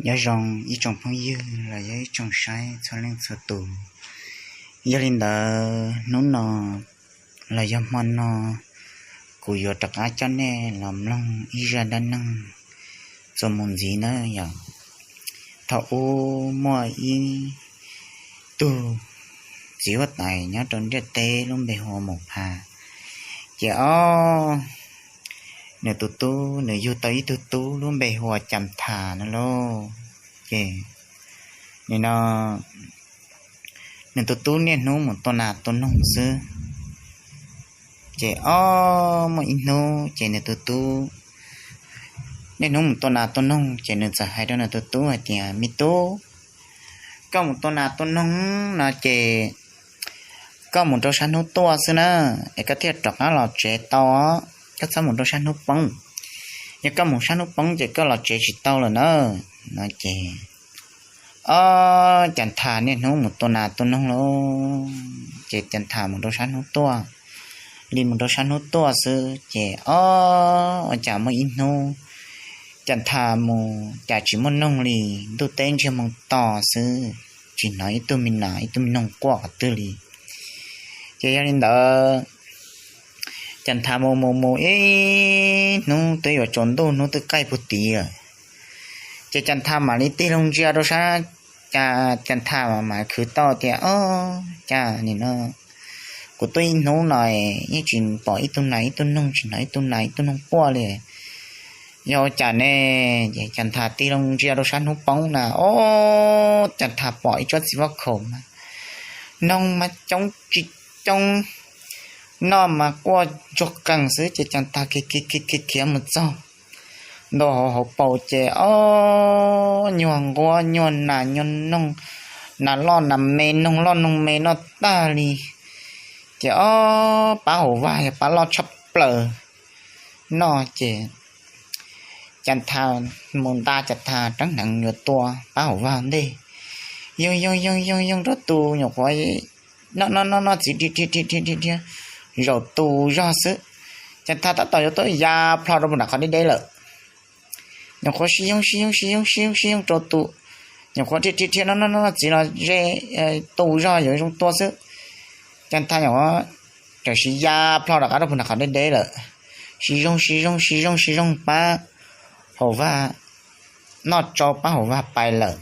Nyob zoo ib tsoom phooj ywg los yog ib tsoom saib txhua leej txhua tus. Yog li ntawd hnub no los yog hmo no kuv yuav rov qab coj nej los mloog ib zaj dab neeg txuas mus ntxiv na yom. Thaum ub muaj ib tug txiv huab tais nyob rau ntiaj teb lub npe hu ua Mus Phas. Ces ob, nws tus tub, nws yug tau ib tug tub lub npe hu ua Cas Thas no lauj. Ces nim no nws tus tub niaj hnub mus tua nas tua noog xwb. Ces ob, muaj ib hnub ces nws tus tub niaj hnub mus tua nas tua noog, ces nws txawm hais rau nws tus tub hais tias, Me tub, koj mus tua nas tua noog no ces koj mus rau sab hnub tuaj xwb na, es koj thiaj rov qab los tsev tau. Koj txhob mus rau sab hnub poob. Yog koj mus sab hnub poob ces koj los tsev tsis tau lawm na. No ces ob, Cas Thas niaj hnub mus tua nas tua noog lauj. Ces Cas Thas mus rau sab hnub tuaj, li mus rau sab hnub tuaj xwb ces ob, ua cas muaj ib hnub Cas Thas mus cas tsis muaj noog li, ntuj teb ntsiag moo to xwb, tsis hnov ib tug me nas ib tug me noog quaj qhov twg li. Ces yog li ntawd Cas Thas mus mus mus ib hnub twb yuav tsaus ntuj, hnub twb qaij puag tid lawm. Ces Cas Thas mam li tig loo ntsia rau sab, Cas Thas mam khwv tau tias, Ob, cas nim no kuv tuaj ib hnub no yeej tsis pom ib tug nas ib tug noog, tsis hnov ib tug nas ib tug noog quaj li, yog ua cas ne? Ces Cas Thas tig loo ntsia rau sab hnub poob na, ob, Cas Thas pom ib tsob txiv voj khaum mas noog mas coob tsis coob, noj mas quaj ntsuag qees xwb. Ces Cas Thas khiav khiav khiav khiav mus txog ntua hauv hauv paus ces ob, nyuag nquab nyuag nas nyuag noog, nas loj nas me, noog loj noog me noj tag li. Ces ob, pab hauv vaj yog pab loj tshaj plaws noj ces Cas Thas mus nta Cas Thas rab hneev yuav tua pab hauv vaj ntej, yoog yoog yoog yoog yoog rau tus nyuam qhuav noj noj noj noj txiv dhia dhia dhia dhia dhia zaum tus zog xwb, Cas Thas tab tom yuav tuaj ya plho rau puag nram qhov deb deb lawm. Nyuam qhuav sib yoog sib yoog sib yoog sib yoog sib yoog rau tus, nyuam qhuav dhia dhia dhia noj noj noj txiv los ze tus zog yuav zoo tua xwb, Cas Thas nyuam qhuav tawm siv ya plho rov qab rau puag nram qhov deb deb lawm. Sib yoog sib yoog sib yoog sib yoog pab hauv vaj, noj tsau pab hauv vaj pais lawm.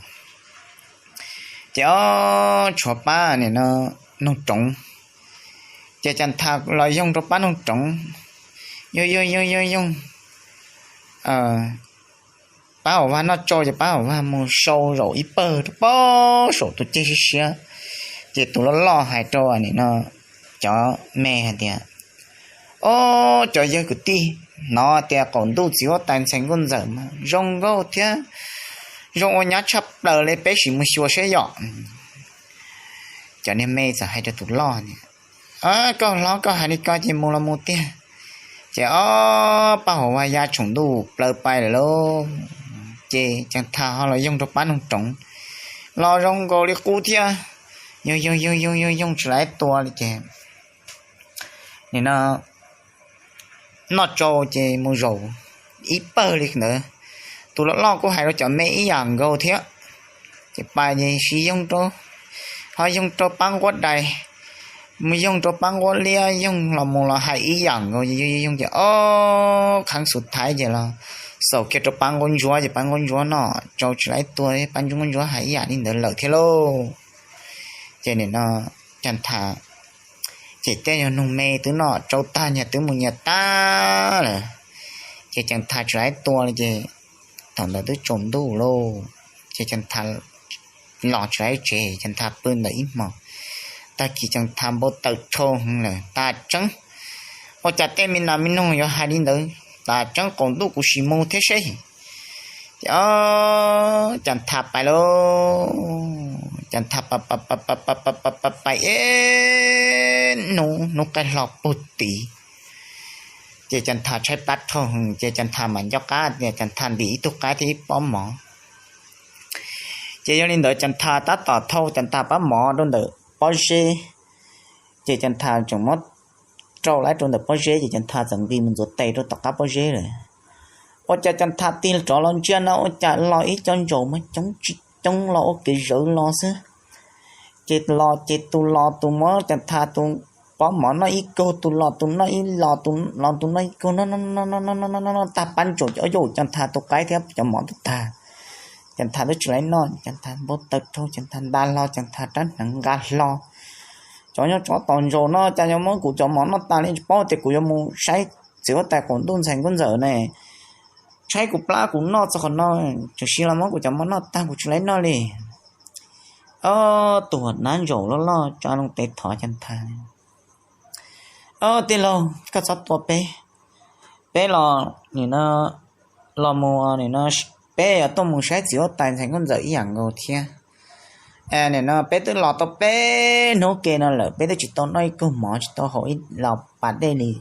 Ces ob, tshuav pab nim no noog roov, ces Cas Thas los yoog rau pab noog roov, yoog yoog yoog yoog yoog pab hauv vaj noj tsau ces pab hauv vaj mus sau zaum ib pawg rau pem saum tus ceg siab siab. Ces tus loj loj hais rau nim no cov me hais tias, Ob, cov yawg kwv tij, hnov tias qaum ntuj txiv huab tais ntxhais nkauj ntxawm mas zoo nkauj thiab zoo ua nyab tshaj plaws li, peb sim mus xyuas saib yom. Cov niag me txawm hais rau tus loj tias, Koj hlob koj hais li ko ces mus los mus tiag. Ces ob, pab hauv vaj ya tshoom ntuj plaws pais lawm lauj. Ces Cas Thas ho los yoog rau pab noog roov, los zoo nkaus li qub thiab, yoog yoog yoog yoog yoog yoog tsis laib tua li ces nim no noj tsau ces mus zaum ib pawg li ntawd. Tus loj loj kuj hais rau cov me ib yam nkaus thiab. Ces pais ces sib yoog rau, ho yoog rau pab nquab dais, mus yoog rau pab nquab liab, yoog los mus los hais ib yam nkaus, yoog yoog ces ob, kheev xub thaiv ces los xaus kiag rau pab nquab ntsuab ces pab nquab ntsuab noj tsau tsis laib tua, pab nquab ntsuab hais ib yam li ntawd lawm thiab lauj. Ces nim no Cas Thas ces tej yog noog me twb noj tsau tag nyias twb mus nyias tag lawm, ces Cas Thas tsis laib tua li ces thaum ntawd twb tsaus ntuj lauj. Ces Cas Thas los tsis laib tsev, Cas Thas pw ntawm ib hmos, tag kis Cas Thas npau taws dhau heev lawm tas tseeb, ua cas tej me nas me noog yuav hais li ntawd, tas tseeb qaum ntuj kuv sim mus thiab seb. Ces Cas Thas pais lauj, Cas Thas pais ib hnub, hnub qaij hlo puag tid. Ces Cas Thas tshaib plab dhau heev ces Cas Thas mam nco qab tias Cas Thas ntim ib tug qaib thiab ib pob mov. Ces yog li ntawd Cas Thas tab tom thau Cas Thas pab mov rau ntawm pob zeb, ces Cas Thas tseem muab rau laib rau ntawm pob zeb ces Cas Thas txawm nqis mus ntxuav tes rau tom qab pob zeb lawm. Ua cas Cas Thas tig rov los ntsia no ua cas los ib co ntsaum mas coob tsis coob los ua kev zawv los xwb. Ces los ces tus los tus muab Cas Thas tus pob mov noj ib kaug, tus los tus noj ib los, tus los tus noj ib kaug, noj noj noj noj noj noj noj tag pab ntsaum, ces yuav Cas Thas tus qaib thiab cov mov twb tag. Cas Thas twb tsis laib noj, Cas Thas npau taws rau, Cas Thas nta hlo, Cas Thas rab hneev nqa hlo. Cov nyob tsov tos ntsaum no cas yuav muab kuv cov mov noj tas li, tsis paub tias kuv yuav mus saib txiv huab tais qaum ntuj ntxhais nkauj ntxawm ne, tshaib kuv plab kuv noj txog qhov no, tseem sim los muab kuv cov mov noj tag kuv tsis laib noj li. Ob tug nab ntsaum loj loj tsa loo tes thov Cas Thas, Ob tij laug, koj txhob tua peb, peb los nim no los mus nim no peb yuav tuaj mus saib txiv huab tais ntxhais nkauj ntxawm ib yam nkaus thiab. Nim no peb twb los tau peb hnub ke no lawm, peb twb tsis tau noj ib kaug mov, tsis tau haus ib los pas dej li.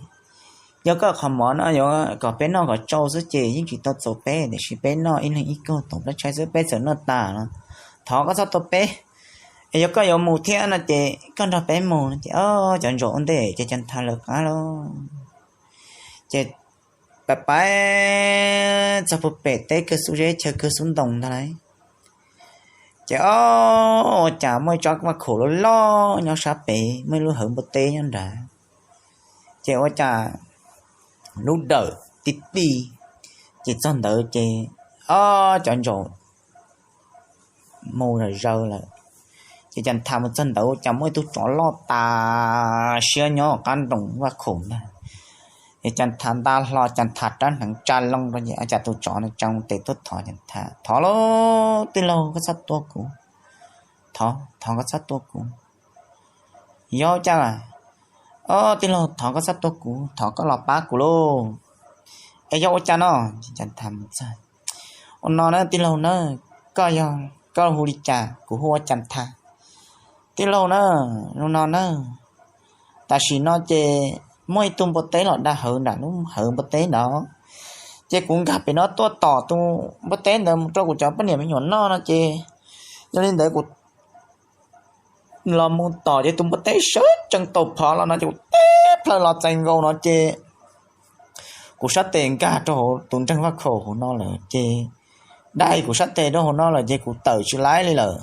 Yog koj qhov mov no yuav kom peb noj kom tsau xwb ces yeej tsis tau txaus peb, tiam sis peb noj ib leeg ib kaug toom plab tshaib xwb peb txawm noj tas no. Thov koj txhob tua peb, es yog koj yuav mus thiab no ces koj nrog peb mus no ces cov ntsaum ua ntej ces Cas Thas lawv qab lauj. Ces pais pais txog puag pem teb kawg xub zeb chaw kawg xub ntoo ntag lauj. Ces ob ua cas muaj ib tsob vaj khaum loj loj nyob sab pem, muaj ib lub hawv npua teb nyob nrad. Ces ua cas lub dawm tib tij, ces txog ntawd ces ob cov ntsaum mus zom zaws lawm. Ces Cas Thas mus txog ntawd ua cas muaj ib tug tsov loj tas siab nyob qab nroos vaj khaum ntag. Ces Cas Thas nta hlo, Cas Thas rab hneev tsa loo rau ces ua cas tus tsov no tsa loo tes tuaj thov Cas Thas, Thov lauj, tij laug koj txhob tua kuv, thov koj txhob tua kuv. Yog ua cas? Ob tij laug, thov koj txhob tua kuv, thov koj los pab kuv lauj. Es yog ua cas no? Cas Thas, Ua no na tij laug na, koj yog, koj hu li cas? Kuv hu ua Cas Thas. Tij laug na, ua no na, tam sim no ces muaj ib tug npua teb los da hawv nram lub hawv npua teb ntawd, ces kuv nkag pem no tuaj tom tus npua teb ntawd mus rau kuv cov poj niam me nyuam noj no ces yog li ntawd kuv los mus tom ces tus npua teb sawv tsees tau phov los no ces kuv teb plaws los txais nkaus no ces kuv sab tes nkag rau hauv tus nreeg vaj khaum hauv no lawm ces, dai kuv sab tes rau hauv no lawm ces kuv tawm tsis laib li lawm.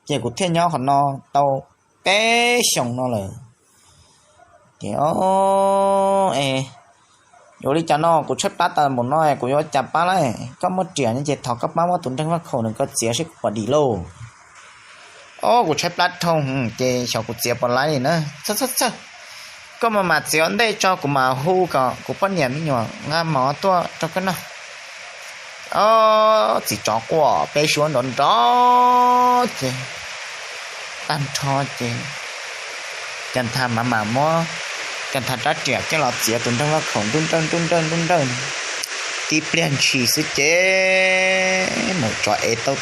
Ces kuv thiaj nyob qhov no tau peb xyoos no lawm. Ces, Ua li cas no kuv tshaib plab tas npaum no kuv yuav ua cas pab lauj? Koj muaj riam no ces thov koj pab muab tus nreeg vaj khaum nws koj txiav seb kuv pom dim lauj. Ob, kuv tshaib plab dhau ces xyov kuv txiav pom laib li na. Txhawj txhawj txhawj, koj mam mam txiav ua ntej tso kuv mam hu kom kuv poj niam me nyuam nqa mov tuaj rau koj noj. Ob, txiv tsov quaj peb suab nrov nrov ces tag nrho ces Cas Thas mam mam muab Cas Thas rab riam coj los txiav tus nreeg vaj khaum nruj nrawj nruj nrawj nruj nrawj. Tib pliag ntshis xwb ces mus tsov ev tau,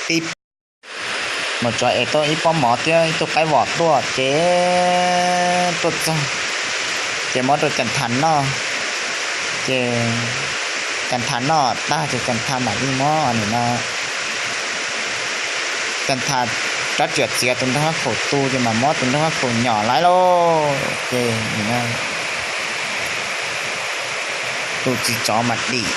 tib mus tsov ev tau ib pob mov thiab ib tug qaib vom tuaj ces tuaj txog ces muab rau Cas Thas noj. Ces Cas Thas noj tag ces Cas Thas mam li muab nim no Cas Thas rab riam txiav tus nreeg vaj khaum tu ces mam muab tus nreeg vaj khaum nyom laib lauj. Ces tus txiv tsov mas dim,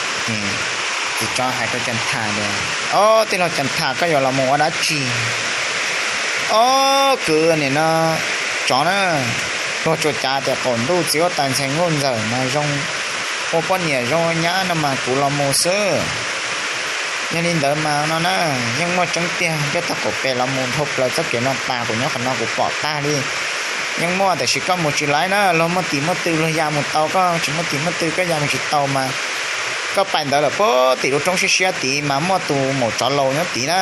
txiv tsov hais rau Cas Thas tias, Ob, tij laug Cas Thas, koj yuav los mus ua dab tsi? Ob, kwv, nim no tsov na, luag tsuas cav tias qaum ntuj txiv huab tais ntxhais nkauj ntxawm mas zoo ua poj niam zoo ua nyab no mas kuv los mus xwb. Yog li ntawd mas no na, yeej muaj tseeb tiag, nrog tog qaum pem los mus dhau plaws txoj kev no tas kuv nyob qhov no kuv pom tag li. Yeej muaj, tiam sis koj mus tsis laib na, luag muaj tim muaj tw luag ya mus tau, koj tsis muaj tim muaj tw koj ya mus tsis tau mas. Koj pais ntawd lawm puag tim lub roob siab siab tid mas muaj tus maum tsov laus nyob tid na.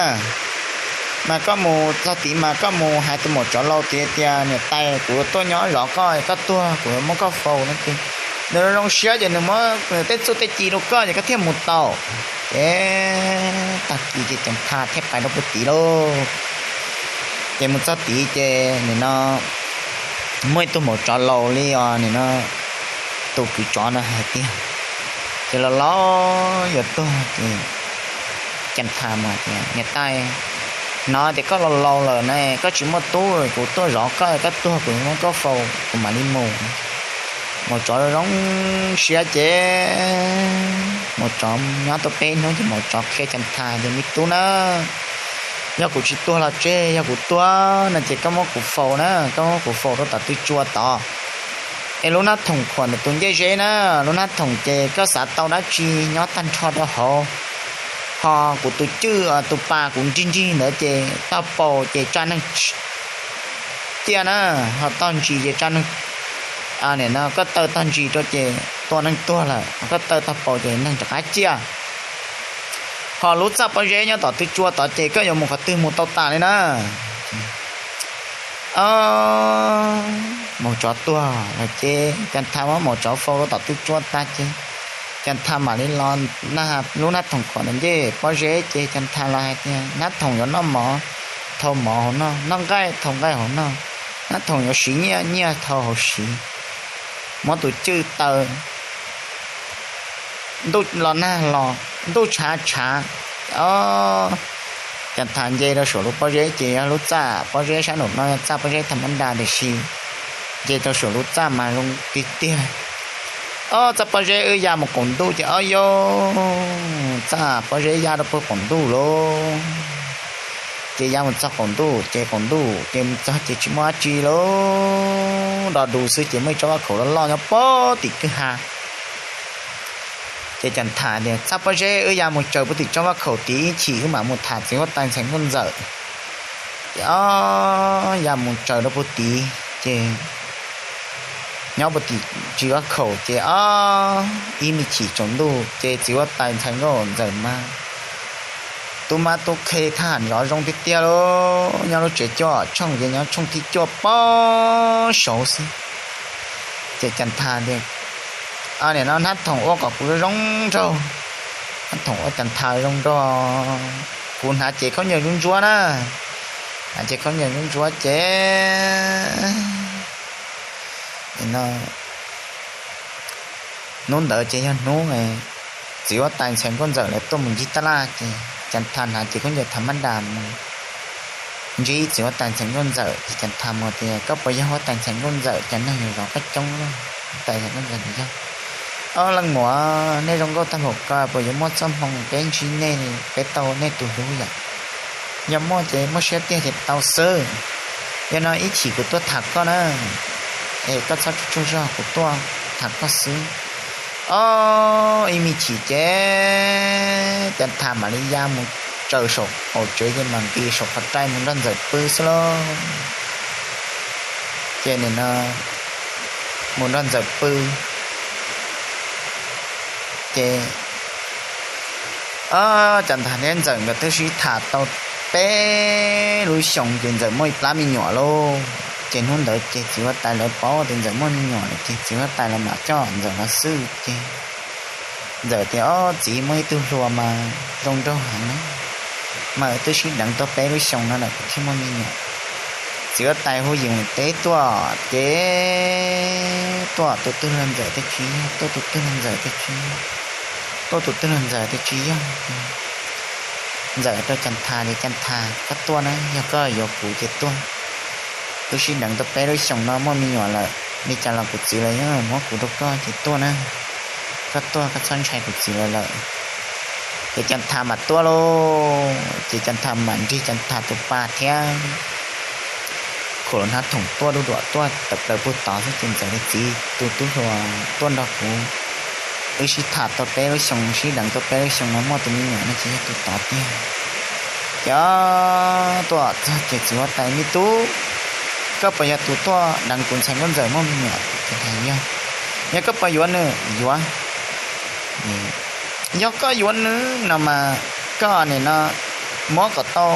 Mas koj mus txog tid mas koj mus hais tus maum tsov laus tid tias, Niam tais, kuv tuaj nyob zov koj, koj tuag kuv muab koj faus no ces nws zoo siab ces nws muab nws tej txuj tej ci rau koj ces koj thiaj mus tau. Ces tag kis ces Cas Thas thiaj pais rau puag tid lauj. Ces mus txog tid ces nim no muaj ib tug maum tsov laus li os, nim no tus kwv tsov no hais tias, ces laus laus yuav tuag ces Cas Thas mas tias, Niam tais, hnov tias koj laus laus lawm ne, koj tsis muaj tub, kuv tuaj zov koj, koj tuag kuv muab koj faus kuv mam li mus. Maum tsov zoo siab ces Maum tsov nyob tau peb hnub ces maum tsov qhia Cas Thas tias, Me tub na, yog kuv tsis tuag los tseg, yog kuv tuag no ces koj muab kuv faus na, koj muab kuv faus rau tom tw tsua tod, es lub hnab thoom khuam ntawm tus ncej zeb na, lub hnab thoom ces koj xav tau dab tsi nyob tag nrho rau hauv, ho kuv tus cwj, tus pas kuv nrig nrig ntawd ces tog paus ces tsa neeg ciaj na, ho tog ntsis ces tsa neeg, koj taw tog ntsis rau ces tua neeg tuag lawm, koj taw tog paus ces neeg rov qab ciaj. Ho lub txaj pob zeb nyob tom tw tsua tod ces koj yuav mus qhov twg mus tau tas li na. Maum tsov tuag lawm ces Cas Thas muab maum tsov faus rau tom tw tsua tag ces Cas Thas mam li los lub hnab thoom khuam ntawm ncej pob zeb ces Cas Thas los hais tias, Hnab thoom yuav noj mov, thau mov hauv noj, noj nqaij, thau nqaij hauv noj, hnab thoom yuav siv nyiaj, nyiaj thau hauv siv. Muab tus cwj taw ntuj los nag los, ntuj tshav tshav, o, Cas Thas nce rau saum lub pob zeb ces yog lub txaj pob zeb sab nraum no yog txaj pob zeb tham mab nra tiam sis nce rau saum lub txaj mas zoo tiag tiag. O, txaj pob zeb wb ya mus qaum ntuj ces o yau, txaj pob zeb ya rau puag qaum ntuj lauj. Ces ya mus txog qaum ntuj ces qaum ntuj ces mus txog ces tsis muaj dab tsi lauj, do du xwb ces muaj ib tsob vaj khaum loj loj nyob puag tim kwj ha. Ces Cas Thas tias, Txaj pob zeb, wb ya mus tsaws puag tim tsob vaj khaum tid ib chim wb mam mus tham txiv huab tais ntxhais nkauj ntxawm. Ces o, ya mus tsaws rau puag tid ces nyob puag tim tsis vaj khaum ces o, ib me chim tsaus ntuj ces txiv huab tais ntxhais nkauj ntxawm mas tub mab tub qhe thaj ham zov zoo tiag tiag lauj, nyob lub tsev cuaj tshooj ces nyob tshooj thib cuaj pob saud xwb. Ces Cas Thas tias, Nim no hnab thoom ua kom kuv zoo nraug, hnab thoom ua Cas Thas zoo nraug, kuv hnav ces khaub ncaws ntsuab ntsuab na, hnav ces khaub ncaws ntsuab ntsuab ces no hnub ntawd ces yog hnub txiv huab tais ntxhais nkauj ntxawm lawv tuaj mus ncig tab laj ces Cas Thas hnav ces khaub ncaws tham mab nras mus ntsib txiv huab tais ntxhais nkauj ntxawm ces Cas Thas mus tias, Koj puas yog huab tais ntxhais nkauj ntxawm, cov neeg yuav zov koj coob lauj. Huab tais ntxhais nkauj ntxawm tias, Yog. Ob leej muam, nej zoo nkauj tag npaum ko puas yuav muaj txoj hmoo peb ntsib nej, peb tau nej tus hlub yom? Yog muaj ces muaj siab tiag ces tau xwb. Yog no ib chim kuv tuaj tham koj na, es koj txhob tsaug zog, kuv tuaj tham koj xwb. Ob, ib me chim ces Cas Thas mam li ya mus tsaws saum qaum tsev ces mam nqis saum qhov rai mus nrog Ntxawm pw xwb lauj. Ces nim no mus nrog Ntxawm pw ces Cas Thas thiab Ntxawm nkawd twb sib tham tau peb lub xyoos ces Ntxawm muaj ib plab me nyuam lauj. Ces hnub ntawd ces txiv huab tais lawv paub tias Ntxawm muaj me nyuam lawm ces txiv huab tais lawv mam coj Ntxawm los xwb ces Ntxawm tias, Ob, txiv, muaj ib tug hluas mas zoo nraug heev na, mas twb sib deev tau peb lub xyoos no lawm kuv thiaj muaj me nyuam. Txiv huab tais hu yim mus teb tuaj ces tuaj tus twg los Ntxawm tias tsis yog, tuaj tus twg los Ntxawm tias tsis yog, tuaj tus twg los Ntxawm tias tsis yog. Ntxawm rau Cas Thas tias, Cas Thas, koj tuaj na, yog koj yuav kuv ces tuaj. Twb sib deev tau peb lub xyoos no muaj me nyuam lawm, li cas los kuv txiv lawv yeej muab kuv rau koj ces tuaj na. Koj tuaj koj txhob ntshai kuv txiv lawv lawm. Ces Cas Thas mam tuaj lauj, ces Cas Thas mam nrig Cas Thas tus pas thiab khuam hnab thoom tuaj du duam tuaj tawm plaws puag tod xwb ces Ntxawm tias, Txiv, tus tub hluas tuaj nrog kuv, wb sib tham tau peb lub xyoos, sib deev tau peb lub xyoos no muaj tus me nyuam no ces yog tus tod tiag. Ces tuaj txog ces txiv huab tais, Me tub, koj puas yog tus tuaj deev kuv ntxhais Nkauj Ntxawm muaj me nyuam? Cas Thas, Yog. Yog koj puas yuav nws? Yuav. Yog koj yuav nws no mas koj nim no muab kom tau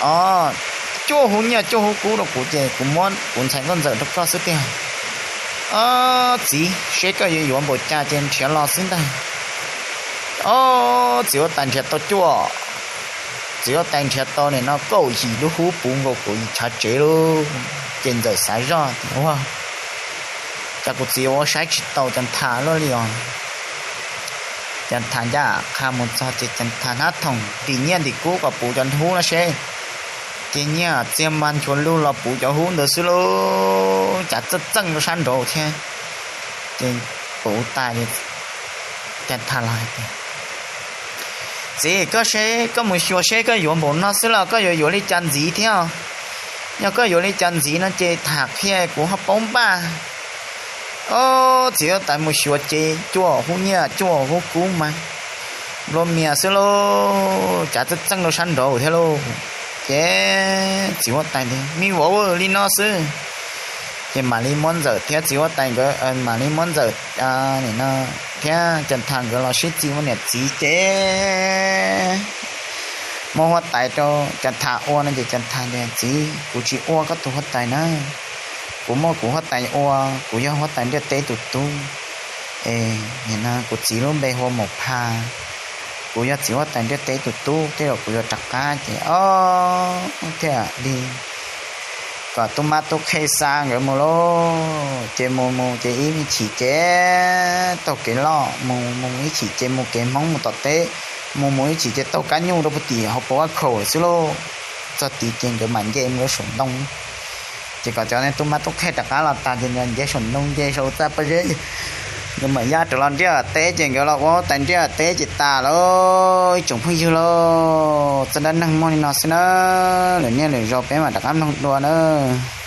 o cuaj hub nyiaj cuaj hub kub rau kuv ces kuv muab kuv ntxhais Nkauj Ntxawm rau koj xwb tiag. O, txiv, seb koj yuav yuav npaum cas ces nrhiav los xwb ntag. O, txiv huab tais nrhiav tau cuaj, txiv huab tais nrhiav tau nim no kaum yim lub hub puv nkaus kaum yim chav tsev lauj. Ces Ntxawm xav zoj tias, Ua cas kuv txiv ua saib tsis taus Cas Thas luaj li os. Cas Thas ncaj qha mus txog ces Cas Thas hnab thoom ntim nyiaj ntim kub kom puv cov hub no seb. Ces nyiaj txiag mas nchuav lug los puv cov hub ntawd xwb lauj, cas txawj txeej rau sab nraud thiab. Ces puv tas ces Cas Thas los hais tias, txiv, koj seb, koj mus xyuas seb koj yuav npaum no xwb los koj yuav yuav li cas ntxiv thiab? Yog koj yuav li cas ntxiv no ces tham qhia kuv ho paub npaj. Ob, txiv huab tais mus xyuas ces cuaj hub nyiaj cuaj hub kub mas nplua mias xwb lauj, cav txeej txeej rau sab nraud thiab lauj. Ces txiv huab tais tias, me vauv, li no xwb. Ces mam li muab Ntxawm thiab txiv huab tais nkawd, mam li muab Ntxawm thiab Cas Thas nkawd los sib txig ua niam txiv ces muab huab tais rau Cas Thas ua no ces Cas Thas tias, txiv, kuv tsis ua koj tus huab tais na, kuv muaj kuv huab tais ua, kuv yog huab tais ntiaj teb tus tub es, kuv txiv lub npe hu ua Maum Phas, kuv yog txiv huab tais ntiaj teb tus tub, tej zaum kuv yuav rov qab. Ces ob, thiaj li kom tub mab tub qhe xa nkawd mus lauj. Ces mus mus ces ib me chim ces taug kev loj mus mus ib chim ces mus kev Hmoob mus tom teb, mus mus ib chim ces taug kab nyuj rau puag tim hauv paus vaj khaum xwb lauj. Txog tid ces nkawd mam nce mus rau saum ntoo. Ces kom cov tub mab tub qhe rov qab los tas ces nce saum ntoo nce saum txaj pob zeb, nkawd mam yaj rov los ntiaj teb ces nkawd los ua huab tais ntiaj teb ces tas lauj. Ib tsoom phooj ywg lauj, txoj dab neeg muaj li no xwb na, lwm niaj lwm zaus peb mam rov qab mloog dua nawb.